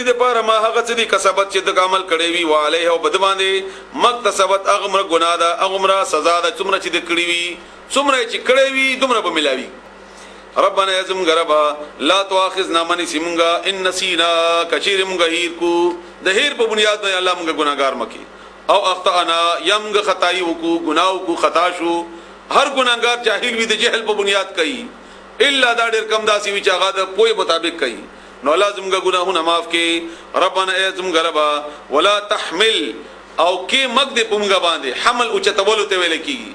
د پاره ما هغه څه دي کسبت چې د عمل کړی وي، وعليه او بد باندې مکتسبت، هغه ګناه ده، هغه سزا ده څومره چې د کړی وي، څومره چې کړی وي دومره به ملاوي. ربنا یزم غربا لا تواخذنا من سیمغا ان نسینا، کچیر مونږ هیر کو، د هیر په بنیاد باندې الله مونږ ګناګار مکی، او اخطانا یم خطای وکو، ګناه وکو، خطا شو. هر ګناګار جاهل وي، د جهل په بنیاد کوي، الا دا ډیر کم داسي وي چې هغه د پوی مطابق کوي. نو الله زموږ ګناهونه معاف کړي. ربنا ای زموږ ربا، ولا تحمل او کې مګ دې پونګه باندې، حمل اوچتولو ته ویل کیږي،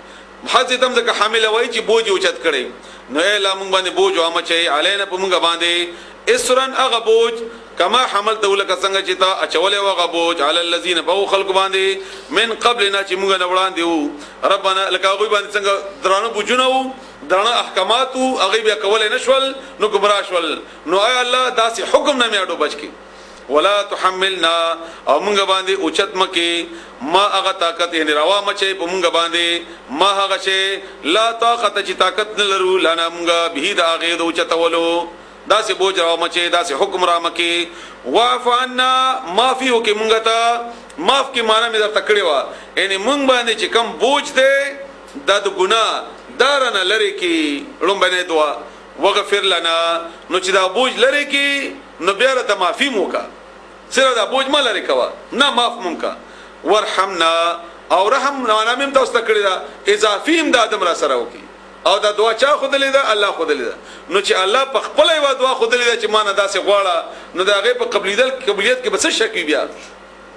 حضرت هم ځکه حامل وای چې بوج اوچت کړي. نو ای الله مونږ باندې بوج او مچي علینا پونګه باندې اسرن هغه بوج، کما حملته لك څنګه چې تا اچولې وغه بوج، علی الذین بو خلق باندې، من قبلنا چې مونږ نه وړاندې وو. ربنا لکه هغه باندې څنګه درانه بوجونه وو، درانه احکامات وو، هغه بیا کولای نشول نو گمراه شول. نو اے الله داسې حکم نه میاډو بچ کی. ولا تحملنا او مونږ باندې اوچت مکه ما هغه طاقت، یعنی روا مچې په مونږ باندې ما هغه شی لا طاقت چې طاقت نه لرو، لنا مونږ به د هغه د اوچتولو، داسې بوج را مچې، داسې حکم را مکه. واعف عنا معافي وکي مونږ ته، معاف کی معنا مې درته کړی و، یعنی مونږ باندې چې کم بوج دی دا د ګناه دارنه لري کی. لومبنه دعا وغفر لنا، نو چې دا بوج لري کی نو بیا راته معافي موکا، سره دا بوج ما لري کوا نه، معاف مونږ کا. ورحمنا او رحم معنا مې تاسو ته کړی دا، اضافي هم د ادم را سره وکي. او دا دعا چا خودلې ده؟ الله خودلې ده. نو چې الله په خپل یو دعا خودلې ده چې ما نه داسې غواړه، نو دا هغه په قبلیدل قبولیت کې به څه شک وي؟ بیا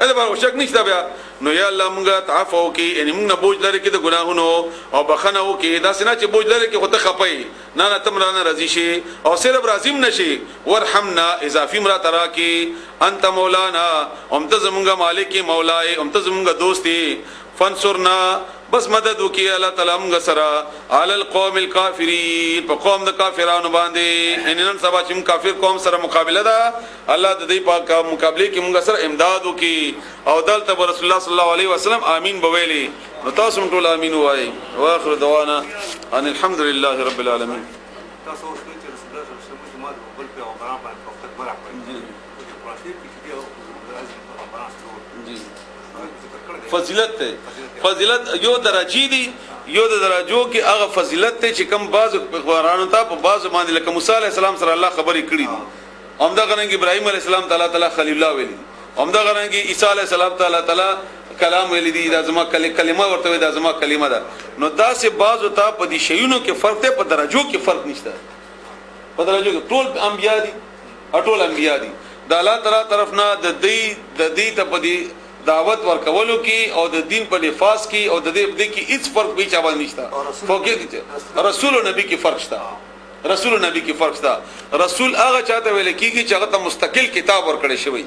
اله به شک نشته بیا. نو یا الله مونږه تعفو وکي، یعنی مونږ نه بوج لري کې د ګناهونو او بخنه وکي. دا سنا چې بوج لري کې خو ته خپي نه، نه تم نه راضي شي او صرف راضیم نشي. ورحمنا اضافي مرا ترا کی، انت مولانا هم ته زمونږه مالک مولای، هم ته زمونږه دوستي. فانصرنا بس مدد وکي الله تعالی موږ سره علی القوم الکافرین، په قوم د کافرانو باندې. ان نن سبا چې کافر قوم سره مقابله ده، الله د دې پاک مقابله کې موږ سره امداد وکي. او دلته رسول الله صلی الله علیه وسلم امین بویلی، نو تاسو ټول امین وایي. واخر دعوانا ان الحمد لله رب العالمین. تاسو اوس چې رسول الله صلی الله علیه وسلم ما بل پیغمبران باندې فقط مرح کړی جی، قرآن شریف کې چې پیغمبران جی فضیلت ته، فضیلت یو درجی دی، یو د درجو کې هغه فضیلت ته چې کم بعض پیغمبرانو ته په بعض باندې، لکه موسی علی السلام سره الله خبرې کړې دي، همدغه رنګ ابراهیم علی السلام تعالی تعالی خلیل الله ویلي، همدغه رنګ عیسی علی السلام تعالی تعالی کلام ویلي دي، دا زما کلمه ورته وی، دا زما کلمه ده. نو داسې بعضو ته په دې شیونو کې فرق دی، په درجو کې فرق نشته. په درجو کې ټول انبیا دي، ټول انبیا دي. د الله تعالی طرف نه د دې ته په دې دعوت ورکولو کې او د دین په نفاذ کې او د دې کې هیڅ فرق به چا باندې نشته. فوقیت رسول او نبی کې فرق شته، رسول او نبی کې فرق شته. رسول هغه چاته ویل کیږي چې هغه ته مستقل کتاب ورکړی شوی،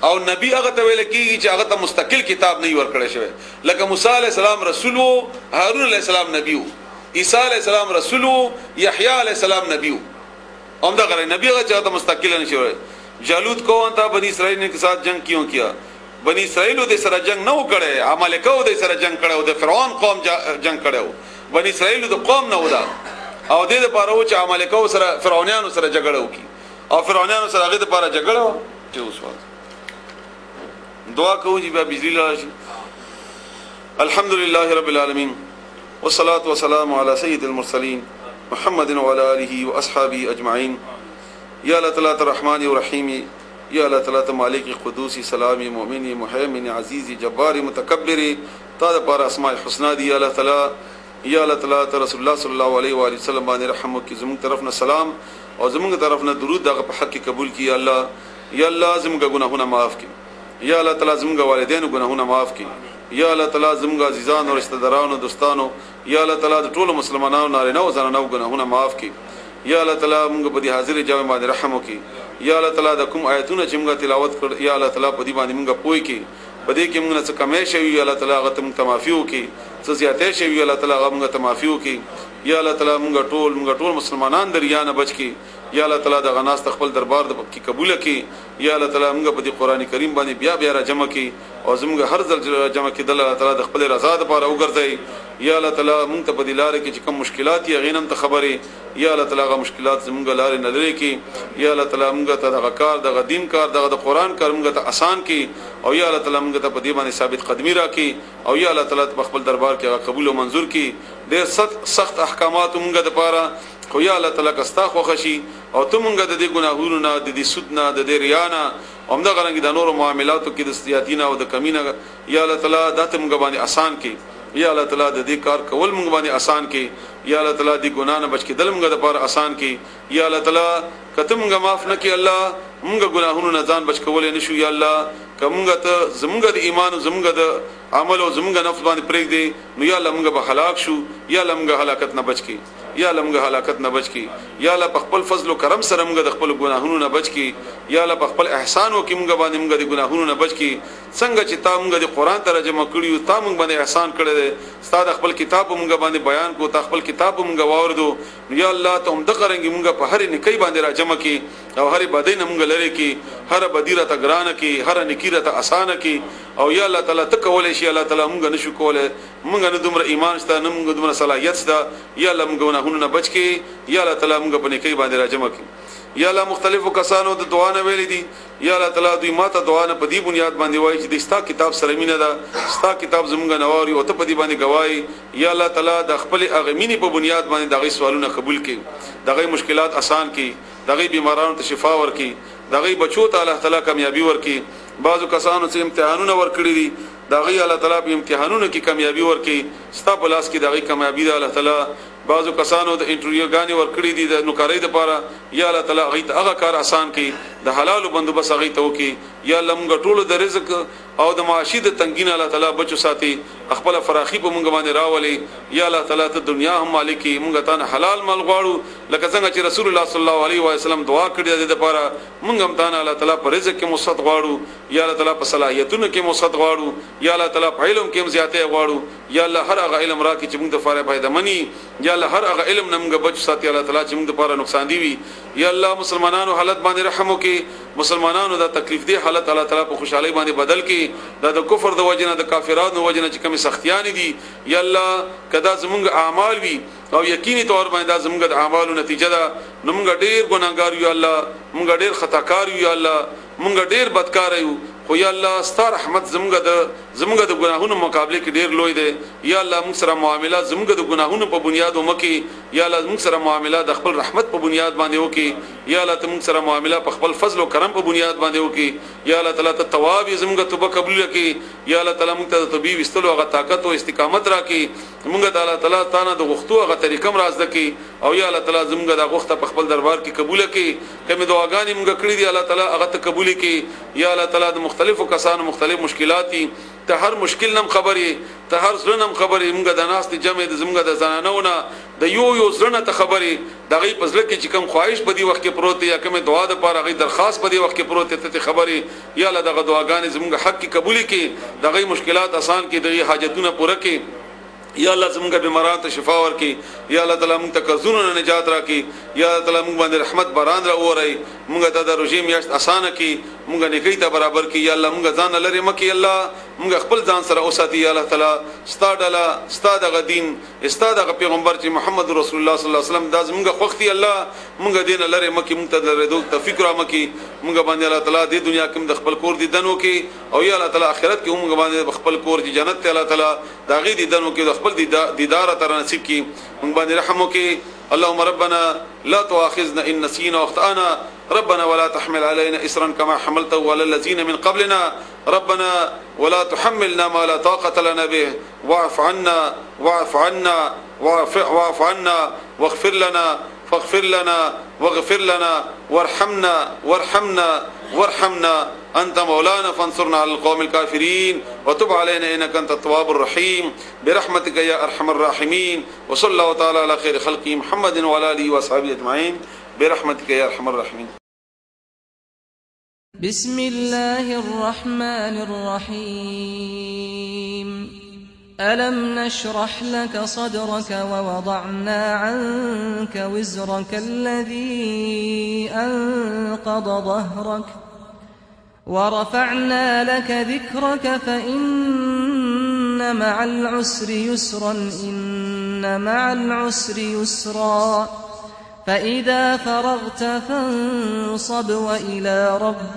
او نبی هغه ته ویل کیږي چې هغه ته مستقل کتاب نه ورکړی شوی. لکه موسی علی السلام رسول وو، هارون علی السلام نبی وو، عیسی علی السلام رسول وو، یحیی علی السلام نبی وو. هم دا غره نبی هغه چاته مستقل نه شوی. جالوت کو انت بنی اسرائیل کے ساتھ جنگ کیوں کیا؟ بنی اسرائیل د سره جنگ نه وکړي، عمالقه د سره جنگ کړي او د فرعون قوم جنگ کړي. بنی اسرائیل د قوم نه ودا او د دې لپاره و چې عمالقه سره فرعونانو سره جګړه وکړي، او فرعونانو سره هغه لپاره جګړه چې اوس دعا کوو چې بیا بجلی راشي. الحمدلله رب العالمین والصلاة والسلام على سيد المرسلين محمد وعلى آله وأصحابه أجمعين. یا الله تعالی الرحمن الرحیم، یا الله تعالی مالک قدوسی سلامی مؤمن مهیمن عزیز جبار متکبر، تا د پاره اسماء الحسنا دی. یا الله تعالی، یا الله تعالی ته رسول الله صلی الله علیه و آله وسلم باندې رحم وکړي، زموږ طرف نه سلام او زموږ طرف نه درود دغه په حق کې قبول کړي. یا الله، یا الله زموږ ګناهونه معاف کړي. یا الله تعالی زموږ والدینو ګناهونه معاف کړي. یا الله تعالی زموږ عزیزانو، رشتہ دارانو، دوستانو، یا الله تعالی د ټولو مسلمانانو نارینه او زنانو ګناهونه معاف کړي. یا الله تعالی موږ په دې حاضر جامع باندې رحم وکړي. یا الله تعالی د کوم آیتونه چې موږ تلاوت کړ، یا الله تعالی په دې باندې موږ پوي کړي، په دې کې موږ نه څه کمې شوي، یا الله تعالی هغه ته موږ ته معافي وکړي، څه زیاتې شوي، یا الله تعالی هغه موږ ته معافي وکړي. یا الله تعالی موږ ټول مسلمانان د ریا نه بچ کړي. یا الله تعالی دغه ناس خپل دربار د کې قبول کړي. یا الله تعالی موږ په دې قران کریم باندې بیا بیا را جمع کړي، او زموږ هر ځل جمع کېدل الله تعالی د خپل رضا لپاره وګرځي. یا الله تعالی مونږ ته په دې لار کې چې کوم مشکلات یې، هغې نه هم ته خبرې. یا الله تعالی هغه مشکلات زمونږ لارې نه لرې کړي. یا الله تعالی مونږ ته دغه کار، دغه دین کار، دغه د قرآن کار مونږ ته آسان کړي، او یا الله تعالی مونږ ته په دې باندې ثابت قدمي راکړي، او یا الله تعالی په خپل دربار کې هغه قبول او منظور کړي. ډېر سخت احکامات مونږ د پاره، خو یا الله تعالی که ستا خوښه شي او ته مونږ د دې ګناهونو نه، د دې سود نه، د دې ریا نه، همدغه رنګ د نورو معاملاتو کې د زیاتي نه او د کمی نه، یا الله تعالی دا ته مونږ باندې آسان کړي. یا الله تعالی د دې کار کول مونږ باندې آسان کړي. یا الله تعالی دې ګناه نه بچ کېدل مونږ د پاره آسان کړي. یا الله تعالی که ته مونږ معاف نه کړې الله، مونږ ګناهونو نه ځان بچ کولی نه شو. یا الله که مونږ ته زمونږ د ایمان او زمونږ د عمل او زمونږ نفس باندې پرېږدې، نو یا الله مونږ به هلاک شو. یا الله مونږ هلاکت نه بچ کړي. یا الله مونږ هلاکت نه بچ کړي. یا الله په خپل فضل او کرم سره مونږ د خپل ګناهونو نه بچ کړي. یا الله په خپل احسان وکړي مونږ باندې مونږ د ګناهونو نه بچ کړي. څنګه چې تا مونږ د قرآن ترجمه کړی او تا مونږ باندې احسان کړی دی، ستا د خپل کتاب مونږ باندې بیان کو، تا خپل کتاب مونږ واوریدو، نو یا الله ته هم دغه رنګ مونږ په هرې نیکۍ باندې راجمع کړي او هرې بدۍ نه مونږ لرې کړي، هره بدي راته ګرانه کړي، هره نیکي راته اسانه کړي. او یا الله تعالی ته کولی شي، الله تعالی مونږ نشو کولی، مونږ نه دومره ایمان شته، نه مونږ دومره صلاحیت شته. یا الله مونږ ګناهونو نه بچ کړي. یا الله تعالی مونږ په نیکۍ باندې راجمع کړي. یا الله مختلفو کسانو د دعا نه ویلي دي. یا الله تعالی دوی ماته دعا نه په دې بنیاد باندې وایي چې د ستا کتاب سره مینه ده، ستا کتاب زمونږ نه واوري او ته په دې باندې ګواهي. یا الله تعالی د خپلې هغې مینې په بنیاد باندې د هغې سوالونه قبول کړي، د هغې مشکلات اسان کړي، د هغې بیمارانو ته شفا ورکړي، د هغې بچو ته الله تعالی کامیابي ورکړي. بعضو کسانو چې امتحانونه ورکړي دي، د هغې الله تعالی په امتحانونو کې کامیابي ورکړي، ستا په لاس کې د هغې کامیابي ده الله تعالی. بعضو کسانو د انټرویوګانې ورکړي دي د نوکرۍ دپاره، یا الله تعالی هغوی ته هغه کار اسان کړي، د حلالو بندوبست هغوی ته وکړي. یا الله مونږ ټولو د رزق او د معاشي د تنګي نه الله تعالی بچ وساتي، خپله فراخي په مونږ باندې راولي. یا الله تعالی ته دنیا هم مالک یې، مونږ تا نه حلال مال غواړو، لکه څنګه چې رسول الله صلی الله علیه وسلم دعا کړې ده د دپاره، مونږ هم تا نه الله تعالی په رزق کې وسعت غواړو. یا الله تعالی په صلاحیتونو کې وسعت غواړو. یا الله تعالی په علم کې هم زیاتی غواړو. یا الله هر هغه علم راکړي چې مونږ دپاره فایدهمن وي. یا الله هر هغه علم نه مونږ بچ ساتي الله تعالی چې مونږ دپاره نقصان دی وي. یا الله مسلمانانو حالت باندې رحم وکړي، مسلمانانو دا تکلیف دی حالت الله تعالی په خوشحالۍ باندې بدل کړي. دا د کفر د وجې نه، د کافرانو د وجې نه چې کومې سختیانې دي، یا الله که دا زمونږ اعمال وي او یقیني طور باندې دا زمونږ د اعمالو نتیجه ده، نو مونږ ډېر ګناهګار یو الله، مونږ ډېر خطاکار یو الله، مونږ ډېر بدکار یو، خو یا الله ستا رحمت زمونږ د ګناهونو مقابله کې ډېر لوی دی. یا الله مونږ سره معامله زمونږ د ګناهونو په بنیاد ومکې. یا الله مونږ سره معامله د خپل رحمت په بنیاد باندې وکړي. یا الله ته مونږ سره معامله په خپل فضل او کرم په بنیاد باندې وکړي. یا الله تعالی ته تواب یې زمونږ توبه قبول کړي. یا الله تعالی مونږ ته د توبې ویستلو هغه طاقت او استقامت راکړي. مونږ ته الله تعالی تا نه د غوښتو هغه طریقه هم رازده کړي، او یا الله تعالی زمونږ دا غوښته په خپل دربار کې قبول کړي. کومې دعاګانې مونږ کړې دي الله تعالی هغه ته قبول کړي. یا الله تعالی د مختلفو کسانو مختلف مشکلات دي، ته هر مشکل نم خبر یې، ته هر زړه نم خبر یې. مونږ د ناستې جمع د زمونږ د زنانو نه د یو یو زړه نه ته خبر یې، د هغې په زړه کې چې کوم خواهش په دې وخت کې پروت دی یا کومې دعا دپاره هغې درخواست په دې وخت کې پروت دی، ته ترې خبر یې. یا الله دغه دعاګانې زمونږ حق کې قبولې کړي، د هغې مشکلات اسان کړي، د هغې حاجتونه پوره کړي. یا الله زمونږ بیمارانو ته شفا ورکړي. یا الله تعالی مونږ ته قرضونو نه نجات راکړي. یا الله تعالی مونږ باندې رحمت باران را ووري، مونږ ته د روژې میاشت اسانه کړي، مونږ نیکۍ ته برابر کړي. یا الله مونږ ځان نه لرې مه کړي، الله مونږ خپل ځان سره وساتي. یا الله تعالی ستا ډله، ستا دغه دین، ستا دغه پیغمبر چې محمد رسول الله صلی الله علیه وسلم، دا زمونږ خوښ دي. الله مونږ دې نه لرې مه کړي، مونږ ته د لرېدو توفیق را مه کړي. مونږ باندې الله تعالی دې دنیا کې هم د خپل کور دیدن وکړي، او یا الله تعالی آخرت کې هم مونږ باندې خپل کور چې جنت ته الله تعالی د هغې دیدن وکړي، د خپل دیدار راته نصیب کړي. مونږ باندې رحم وکړي. اللهم ربنا لا تؤاخذنا إن نسينا واخطأنا، ربنا ولا تحمل علينا إصرا كما حملته على الذين من قبلنا، ربنا ولا تحملنا ما لا طاقة لنا به، واعف عنا واعف عنا واعف عنا واغفر لنا فاغفر لنا واغفر لنا وارحمنا وارحمنا وارحمنا، أنت مولانا فانصرنا على القوم الكافرين، وتب علينا إنك أنت التواب الرحيم، برحمتك يا أرحم الراحمين. وصلى الله تعالى على خير خلقه محمد وعلى آله وصحبه أجمعين، برحمتك يا أرحم الراحمين. بسم الله الرحمن الرحيم. ألم نشرح لك صدرك ووضعنا عنك وزرك الذي أنقض ظهرك ورفعنا لك ذكرك فإن مع العسر يسرا إن مع العسر يسرا فإذا فرغت فانصب وإلى ربك.